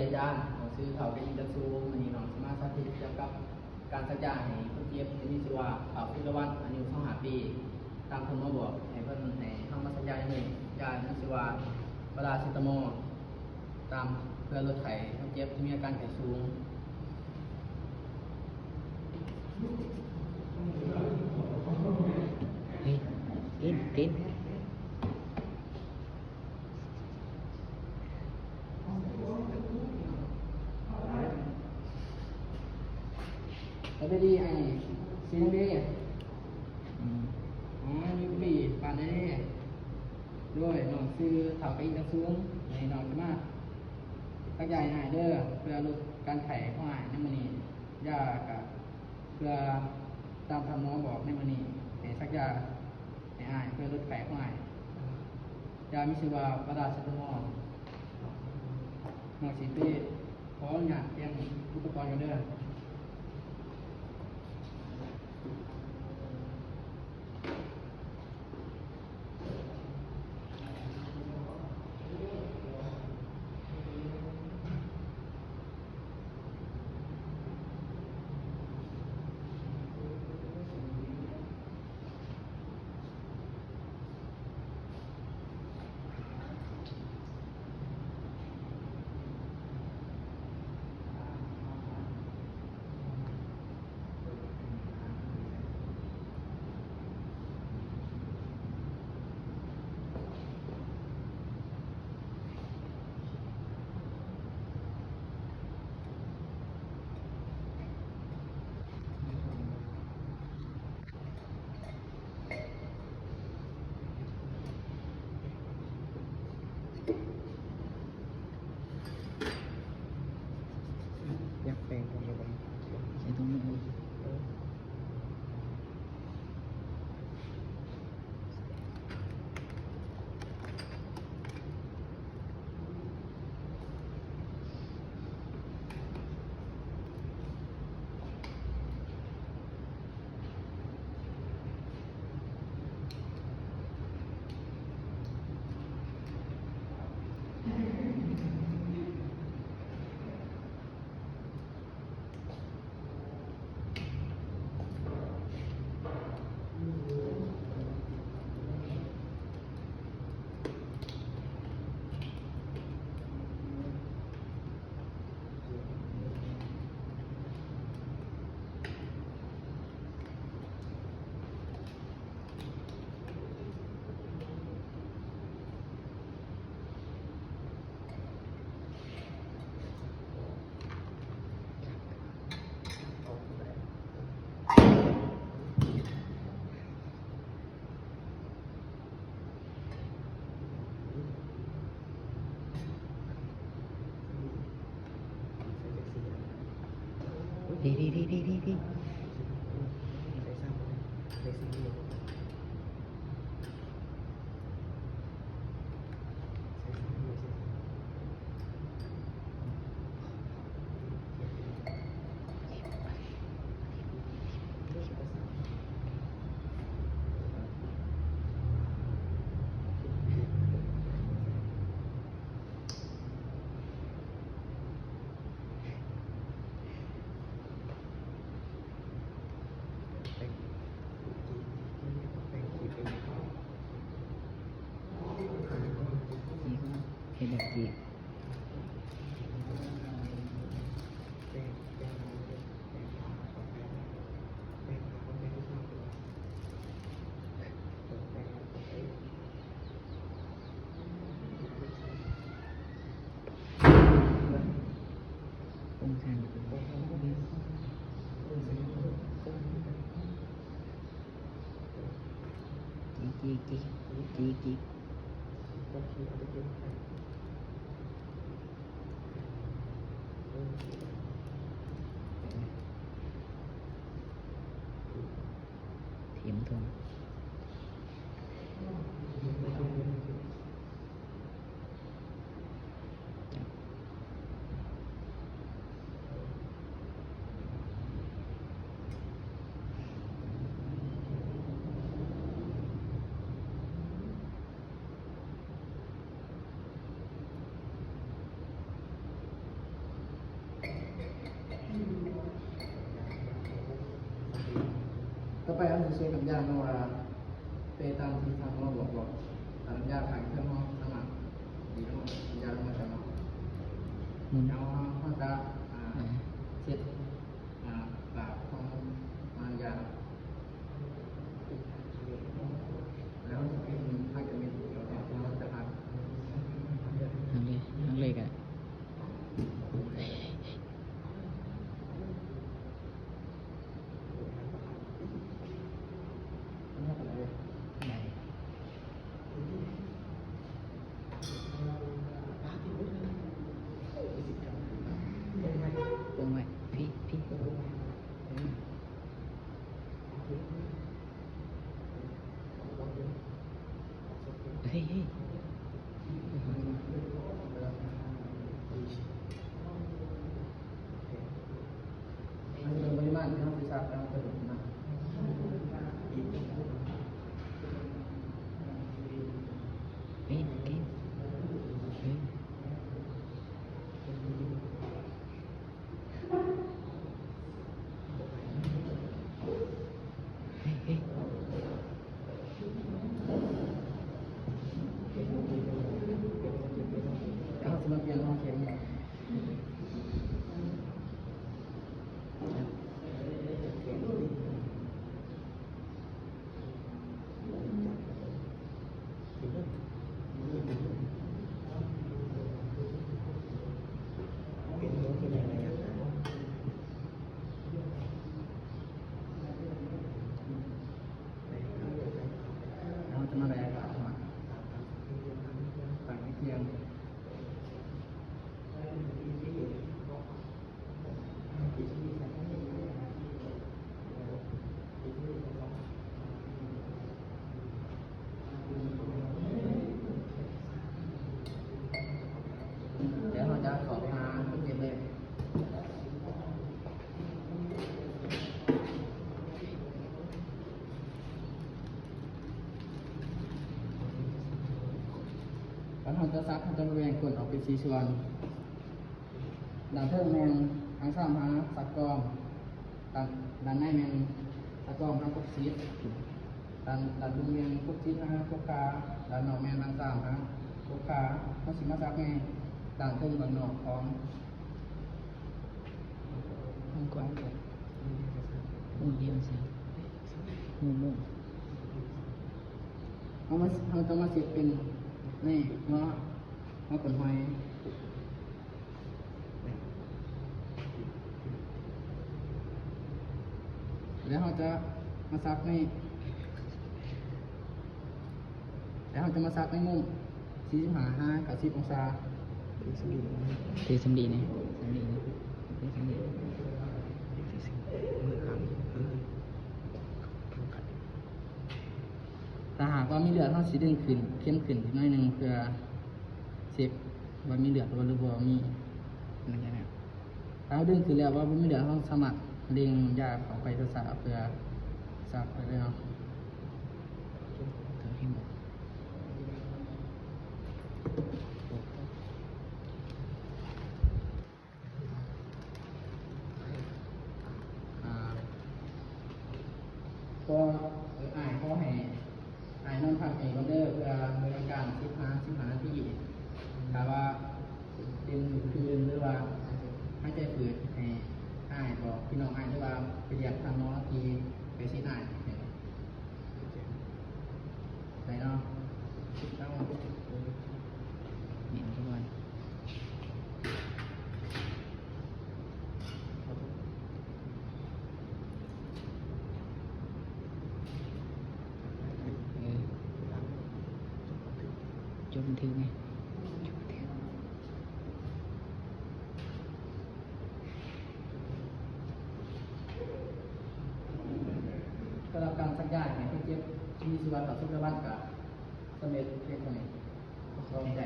ອາຈານ ນ້ອງຊື່ທ້າວກະອີງ ຈັນສູງ. ມື້ນີ້ນ້ອງຊິມາສາທິດກ່ຽວກັບການສັກຢາໃຫ້ຄົນເຈັບທີ່ມີຊື່ວ່າ ທ້າວ ສິລະວັນ ອາຍຸຊາວຫ້າປີ. ຕາມທ່ານໝໍບອກໃຫ້ເພິ່ນ ໃຫ້ເຮົາມາສັກຢາໃນມື້ນີ້ ຢາມີຊື່ວ່າ ປາຣາເຊຕາມໍ ຕາມ ເພື່ອລົດໄຂ້ຄົນເຈັບທີ່ມີອາການໄຂ້ສູງ. ເຮີ້ຍ ຕິນ ຕິນ. ສະບາຍດີອ້າຍ ຊື່ຫຍັງເດ? ອືມ ອໍ ຢູ່ປີບ້ານໃດເດ? ໂດຍ ນ້ອງຊື່ທ້າວກະອີງ ຈັນສູງ. ໃຫ້ນ້ອງຈະມາສັກຢາໃຫ້ອ້າຍເດີ ເພື່ອລົດການໄຂ້ຂອງອ້າຍໃນມື້ນີ້. ຢາກະເພື່ອຕາມທ່ານໝໍບອກໃນມື້ນີ້ ໃຫ້ສັກຢາ ໃຫ້ອ້າຍ ເພື່ອລົດໄຂ້ຂອງອ້າຍ. ຢາມີຊື່ວ່າ ປາຣາເຊຕາມໍ. ນ້ອງຊິໄປຂໍອະນຸຍາດຕຽມອຸປະກອນກ່ອນເດີ. ຢາກແປງຕົງນີ້ບໍ່? ໃສ່ຕົງນີ້ເອົາ. ໄປເຮົາຊິເຊັກນ້ຳຢາເນາະວ່າເປຕາມທີ່ທາງໝໍບອກບໍ່. ຖ້ານ້ຳຢາຂາຍເຄື່ອງເຮົາສາມາດດີເນາະ ນ້ຳຢາລົງມາຈາກເນາະ. ອືມ ແລ້ວເຮົາຈະ ອ່າ ເຊັດ ອ່າ ປາກຂອງນ້ຳຢາ ແລ້ວເຮົາຈະເປັນພາກກະເມັນດຽວເນາະ ທີ່ເຮົາຈະຫັກ ຫັກເລີຍ ຫັກເລີຍກະ ເບິ່ງໄວ້ ພີ້ ພີ້ ເອີ. ເຮີ້ຍ ເຮີ້ຍ ເບິ່ງປະລິມານທີ່ເຮົາຊິສັກແລ້ວເຮົາຈະເບິ່ງນະ ເອີ ເອີ ເອີ. ເຮົາຊິມາປ່ຽນຫ້ອງແຂງນີ້. ເຮົາຈະມາແລະ ຕັ້ງໃຫ້ທ່ຽງ. ແລ້ວເຮົາຈະເຂົ້າໄປຫາຄົນເຈັບເລີຍ. ຕອນເຮົາຈະສັກ ເຮົາຈະແບ່ງກົ້ນອອກເປັນສີ່ສ່ວນ. ດ້ານເທິງແມ່ນທາງຊ້ຳຫາສັກກ້ອງ, ດ້ານ ດ້ານໃນແມ່ນສັກກ້ອງຫາກົກສີດ, ດ້ານ ດ້ານບົນແມ່ນກົກສີດຫາກົກຂາ, ດ້ານນອກແມ່ນທາງຊ້ຳຫາກົກຂາ. ເຮົາຊິມາສັກໃນດ້ານເທິງເບື້ອງນອກຂອງ ຂອງກວ້າງ ມຸມດຽວໃສ່ ມຸມ ມຸມ ເຮົາມາ ເຮົາຈະມາເຊັດເປັນນີ້ເນາະ. ເຮົາເປັນຫອຍ ແລ້ວເຮົາຈະມາສັກໃນ ແລ້ວເຮົາຈະມາສັກໃນມຸມສີ່ສິບຫ້າຫາເກົ້າສິບອົງສາ. ຖືສຳລີແດ່ ຖືສຳລີແດ່ ສຳລີແດ່ ຖືສຳລີ. ຖ້າຫາກວ່າມີເລືອດ ເຮົາຊິດຶງຂຶ້ນ ເຂັມຂຶ້ນອີກໜ້ອຍໜຶ່ງ ເພື່ອເຊັກວ່າມີເລືອດບໍ່ ຫຼືບໍ່ມີ. ຫຼັງຈາກນັ້ນ ຖ້າເຮົາດຶງຂຶ້ນແລ້ວວ່າບໍ່ມີເລືອດ ເຮົາສາມາດເລັ່ງຢາເຂົ້າໄປຊ້າໆ ເພື່ອສັກໄປເລີຍເນາະ. ອ່າ ກໍ ເອີ ອ້າຍຂໍໃຫ້ ອ້າຍນອນພັກເອງກ່ອນເດີ ເພື່ອບໍລິການສິບຫ້າ ສິບຫ້ານາທີ. ຖ້າວ່າເປັນຄືນ ຫຼືວ່າຫາຍໃຈຝືດ ໃຫ້ອ້າຍບອກພີ່ນ້ອງອ້າຍ ຫຼືວ່າໄປຮຽກທ່ານໝໍທີ່ໃກ້ຊິດອ້າຍ ໄດ້ເນາະ. ເອົາ ເໜັນເຂົ້າໄປ ເອີ ຈົມຖືກໄງ. ສຳລັບການສັກຢາໃຫ້ຄົນເຈັບທີ່ມີຊີວະຕໍ່ສຸກຫຼາຍວັນກະສຳເລັດພຽງເທົ່ານີ້. ຂໍຂອບໃຈ.